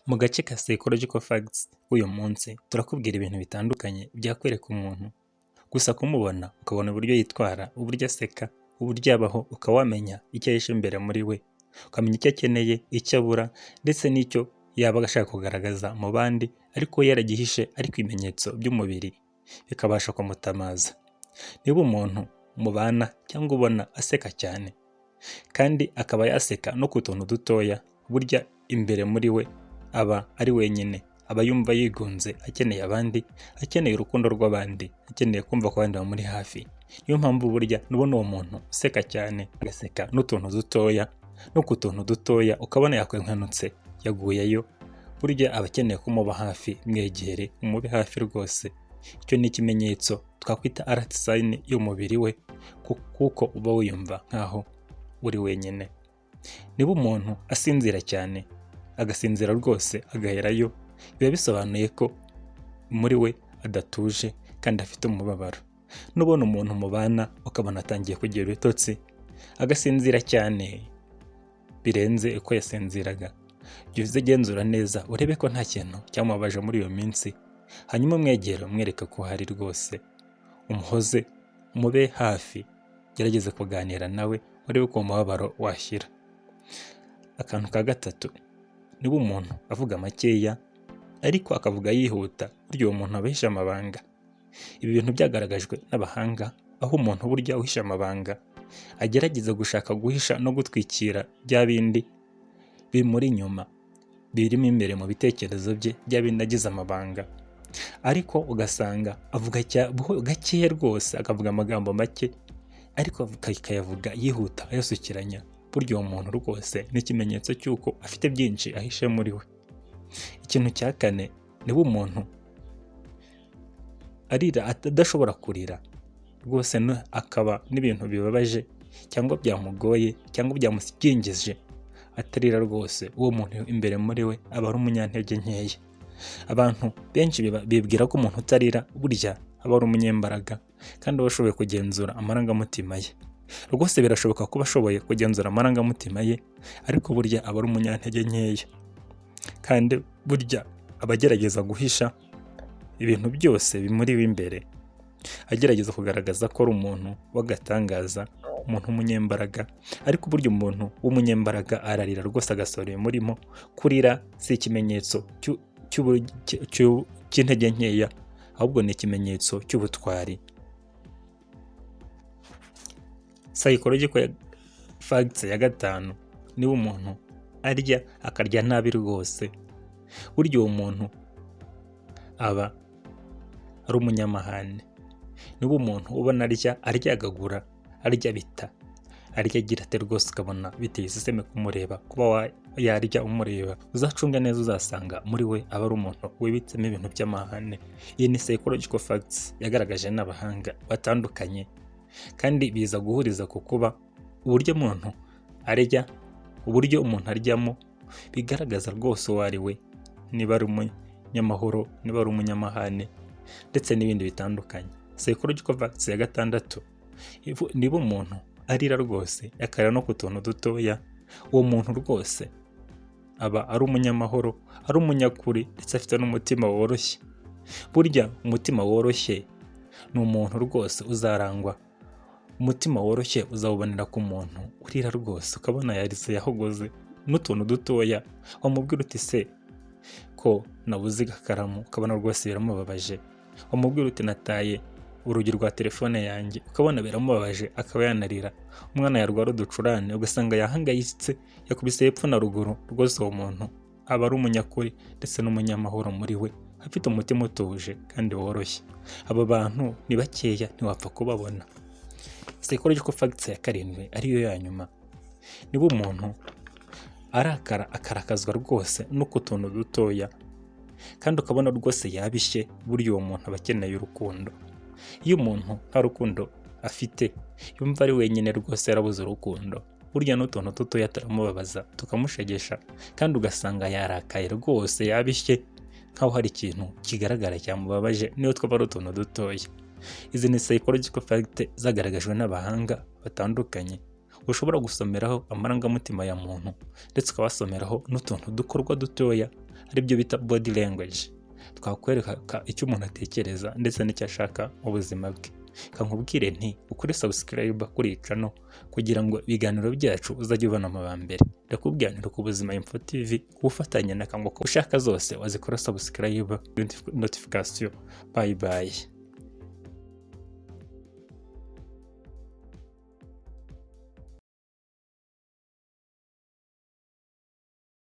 Mu gace ka Psychological Facts uyu munsi turakubwira ibintu bitandukanye byakwereka umuntu, gusa kumubona ukabona uburyo yitwara, uburyo aseka, uburyo abaho, ukaba wamenya icyo ahishe imbere muri we, ukamenya icyo akeneye, icyo abura ndetse n'icyo yaba ashaka kugaragaza mu bandi ariko we yaragihishe, ariko ibimenyetso by'umubiri bikabasha kumutamaza. Niba umuntu mubana cyangwa ubona aseka cyane kandi akaba yaseka no ku tuntu dutoya, burya imbere muri we aba ari wenyine, aba yumva yigunze, akeneye abandi, akeneye urukundo rw'abandi, akeneye kumva ko abandi bamuri hafi. Niyo mpamvu burya nubona uwo muntu useka cyane, agaseka n'utuntu dutoya, no ku tuntu dutoya ukabona yakwenkenutse yaguyeyo, burya aba akeneye ko umuba hafi, mwegere umube hafi rwose. Icyo ni ikimenyetso twakwita alert sign y'umubiri we, kuko uba wiyumva nkaho uri wenyine. Niba umuntu asinzira cyane, agasinzira rwose agaherayo, biba bisobanuye ko muri we adatuje kandi afite umubabaro. Nubona umuntu mubana ukabona atangiye kugira ibitotsi, agasinzira cyane birenze uko yasinziraga, jya uze genzura neza urebe ko nta kintu cyamubabaje muri iyo minsi, hanyuma umwegere umwereke ko uhari rwose, umuhoze, umube hafi, gerageze kuganira nawe urebe ko uwo mubabaro washyira. Akantu ka gatatu, niba umuntu avuga makeya ariko akavuga yihuta, burya uwo muntu aba ahishe amabanga. Ibi bintu byagaragajwe n'abahanga, aho umuntu burya uhishe amabanga agerageza gushaka guhisha no gutwikira bya bindi bimuri inyuma, birimo imbere mu bitekerezo bye, bya bindi agize amabanga, ariko ugasanga avuga gakeya rwose, akavuga amagambo make ariko akayavuga yihuta ayasukiranya. Burya uwo muntu rwose ni ikimenyetso cy'uko afite byinshi ahishe muri we. Ikintu cya kane, niba umuntu arira, adashobora kurira rwose, akaba n'ibintu bibabaje cyangwa byamugoye cyangwa byamusingije atarira rwose, uwo muntu imbere muri we aba ari umunyantege nkeya. Abantu benshi bibwira ko umuntu utarira burya aba ari umunyembaraga kandi aba ashoboye kugenzura amarangamutima ye. Rwose birashoboka kuba ashoboye kugenzura amarangamutima ye, ariko burya aba ari umunyantege nkeya, kandi burya aba agerageza guhisha ibintu byose bimuri imbere, agerageza kugaragaza ko ari umuntu w'agatangaza, umuntu w'umunyembaraga, ariko burya umuntu w'umunyembaraga ararira rwose agasohora ibimurimo. Kurira si ikimenyetso cy'intege nkeya, ahubwo ni ikimenyetso cy'ubutwari. Psychological facts ya gatanu, niba umuntu arya akarya nabi rwose, burya uwo muntu aba ari umunyamahane. Niba umuntu ubona arya aryagagura, arya bita, arya agira ate rwose, ukabona biteye iseseme kumureba, kuba yarya umureba, uzacunge neza uzasanga muri we aba ari umuntu wibitsemo ibintu by'amahane. Iyi ni psychological facts yagaragaje n'abahanga batandukanye, kandi biza guhuriza ku kuba uburyo umuntu arya, uburyo umuntu aryamo bigaragaza rwose uwo ari we, niba ari umunyamahoro, niba ari umunyamahane ndetse n'ibindi bitandukanye. Psychological facts ya gatandatu, niba umuntu arira rwose akarira no ku tuntu dutoya, uwo muntu rwose aba ari umunyamahoro, ari umunyakuri ndetse afite n'umutima woroshye. Burya umutima woroshye ni umuntu rwose uzarangwa, umutima woroshye uzawubonera ku muntu urira rwose ukabona yarize yahogoze n'utuntu dutoya, wamubwira uti: "Se ko nabuze agakaramu?" ukabona rwose biramubabaje, wamubwira uti: "Nataye urugi rwa telefone yanjye," ukabona biramubabaje akaba yanarira. Umwana yarwara uducurane ugasanga yahangayitse, yakubise hepfo na ruguru. Rwose uwo muntu aba ari umunyakuri ndetse n'umunyamahoro muri we, afite umutima utuje kandi woroshye. Aba bantu ni bakeya, ntiwapfa kubabona. Psychological facts ya karindwi ariyo ya nyuma, niba umuntu arakara, akarakazwa rwose no ku tuntu dutoya kandi ukabona rwose yabishye, burya uwo muntu aba akeneye urukundo. Iyo umuntu nta rukundo afite, yumva ari wenyine rwose, yarabuze urukundo, burya n'utuntu dutoya turamubabaza, tukamushegesha, kandi ugasanga yarakaye rwose, yabishye nk'aho hari ikintu kigaragara cyamubabaje, niyo twaba ari utuntu dutoya. Izi ni psychological fact zagaragajwe n'abahanga batandukanye, ushobora gusomeraho amarangamutima ya muntu ndetse ukabasomeraho n'utuntu dukorwa dutoya. aribyo bita body language, twakwereka icyo umuntu atekereza ndetse n'icyo ashaka mu buzima bwe. Kankubwire nti ukore subscribe kuri iyi channel kugira ngo ibiganiro byacu uzajye ubona mu ba mbere. Ndakubwira nti ku Buzima Info TV, ubufatanye na Kanguka, ushaka zose wazikora subscribe, notification. Bye bye.